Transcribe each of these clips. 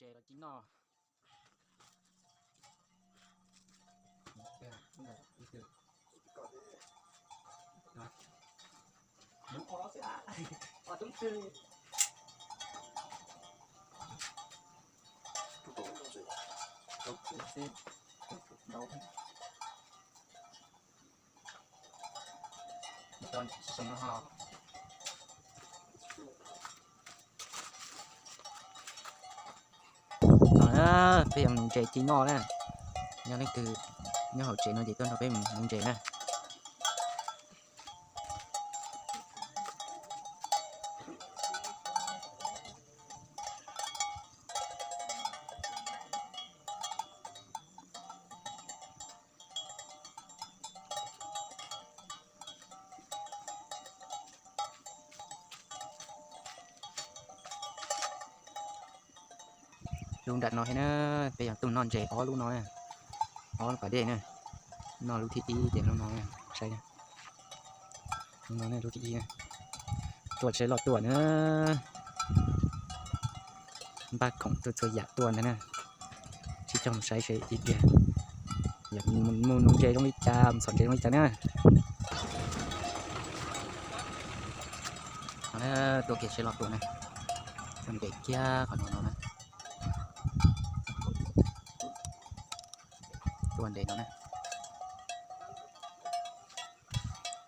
ntses los tsis noj. No na, peb yuav mus nuv ntses ci noj na. Yog leej twg nyob hauv tsev no ces tuaj nrog peb mus nuv ntses na. Lub nram no thiab na, peb yog tuaj noj ntses ob lub no, ob lub pas dej na. Noj lub thib ib ces lub no, saib, lub no lub thib ib. Tuaj tsis loj tuaj na, npaj khoom tuaj txhua yam tuaj ntag na. Tsis txhob saib seb ib tiag, yog mus nuv ntses zoo li cas, mus txhom ntses zoo li cas na. Tuaj kiag seb loj tuaj na, tuaj nres kiag qhov no no na. Tuaj nres no na.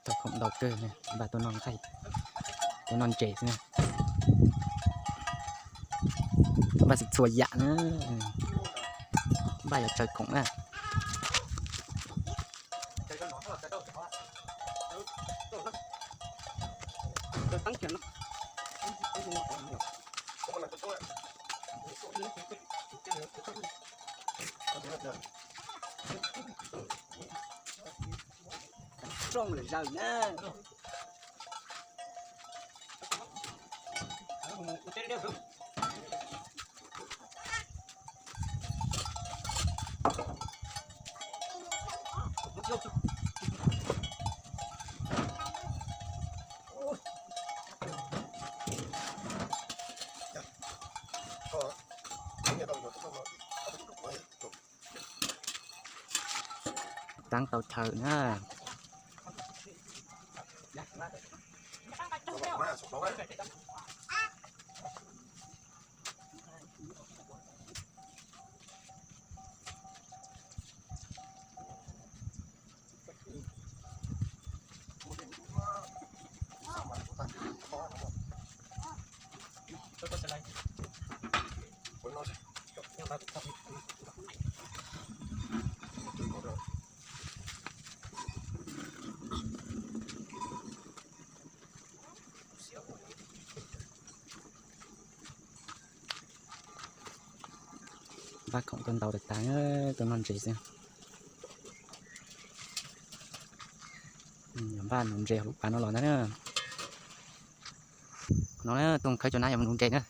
Tau khoom ntau kawg, npaj tuaj noj nqaij, tuaj noj ntses xwb na. Npaj txhua yam na, npaj yuav tsaws khoom na. Rooj lawm zaws na. Taab tau chaw na. Npaj khoom tuaj ntau tas tas, tuaj noj ntses xwb. Npaj nuv ntses hauv lub pas no los ntag na. No tuaj khawb cov nab yuav mus nuv ntses na.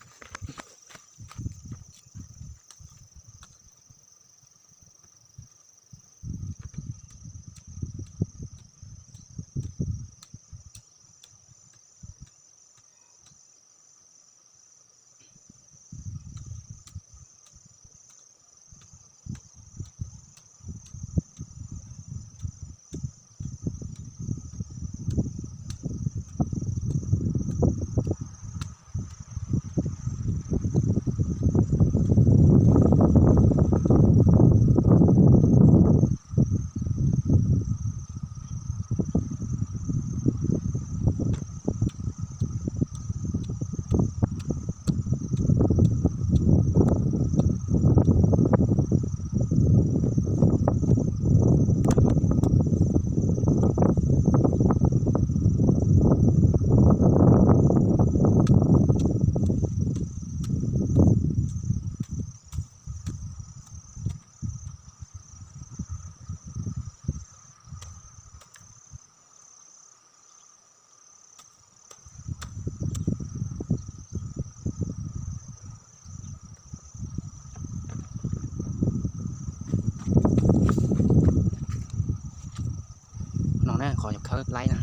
No na, qhov nyuam khawb laib na.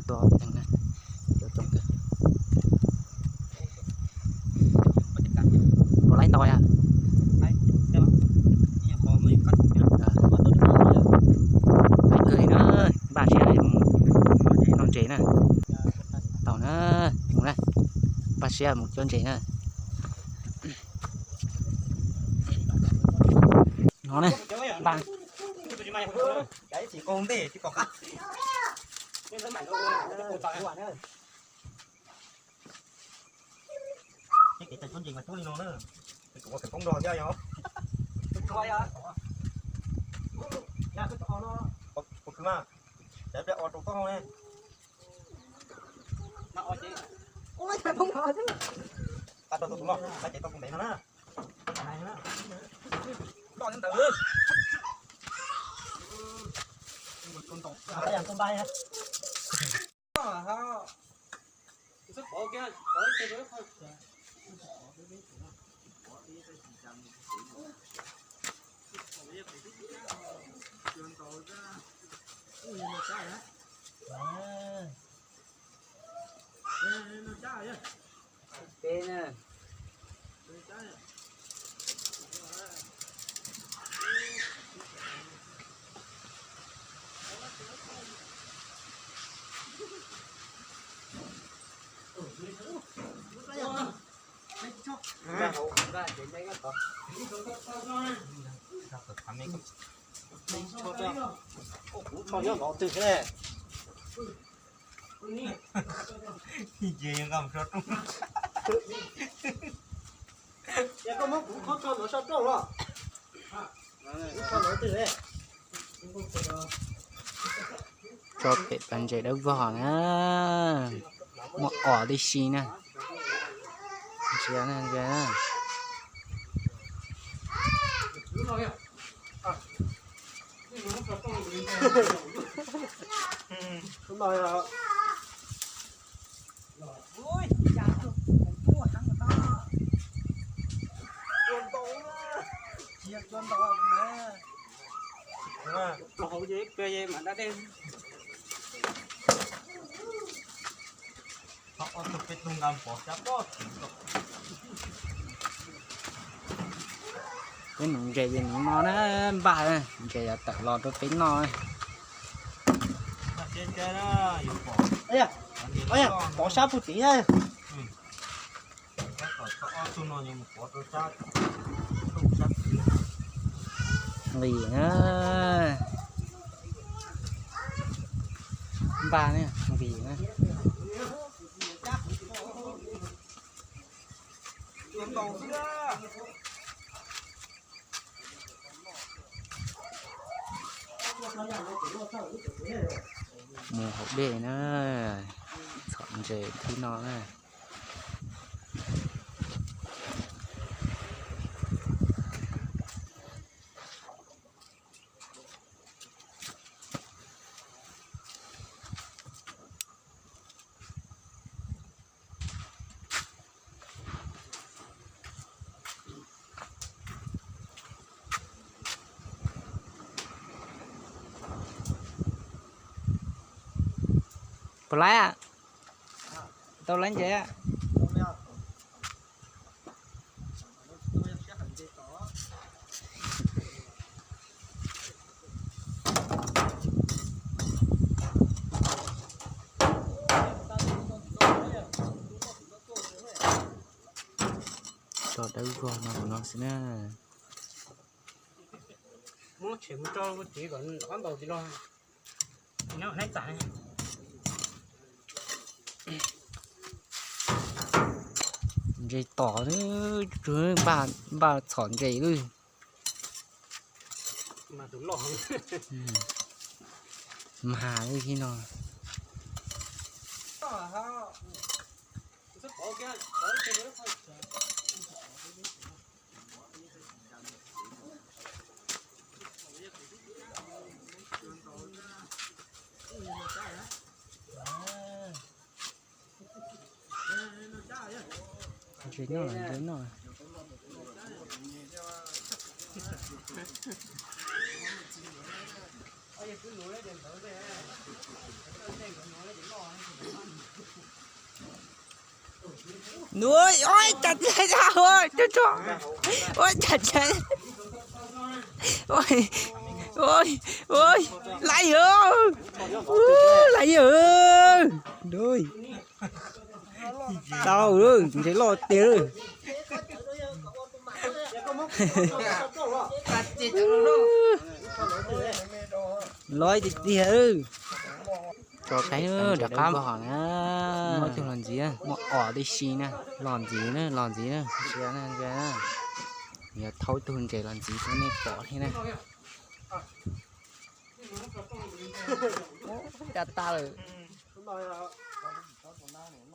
Cov neeg na, cov coob kawg. Puas laib ntau yom? Laib kawg li na, npaj siab mus noj ntses na. Tau na, mus na, npaj siab mus cuab ntses na. No ne, npaj. Ces kev cai cuab ntses mas cuab li no na. Kuv ua tseem poob nrog thiab yog. Kuv khwv mas, caiv pliag o rau toj hauv ne. Ua tau tus no, ces tau tus ntev no na. Loj ntawd. Peb na. Kuv tsho nyob no twg ne? Ces nqa mus so rooj. Koj muab kuv qhov tsho no so rooj los? Kuv tsho no twg ne? Tso pem pas ntses dawb vog na, muaj os tib si na. Ntsia na, ntsia na. Peb nuv ntses ces nuv no na, npaj ntses yuav tawm los rau peb noj. Pov sab puag tim na. Nqis na. Npaj ne, nqis na. Mus hauv dej na, txhom ntses thib no na. Puas laib? Tau laib ntses. Tso dawb vog no no xwb na. Muab tshem mus rau tsev kom ob ntaus tsis los. Ntses tom, npaj txhom ntses lawm. Mas lwm thib no. Ntses noj, ntses noj. Ua cas txias, ua cas txias, ua, ua, laiv, laiv, tau, ntses loj tiag. Loj tiag tiag. Rov qab npaj hom na, muaj tug los ntxiv, muaj ob tug si na, los ntxiv na, los ntxiv na, ntsia na, ntsia na. Yog thauj tug ntses los ntxiv rau nej pom thiab na. Cas tas lawm.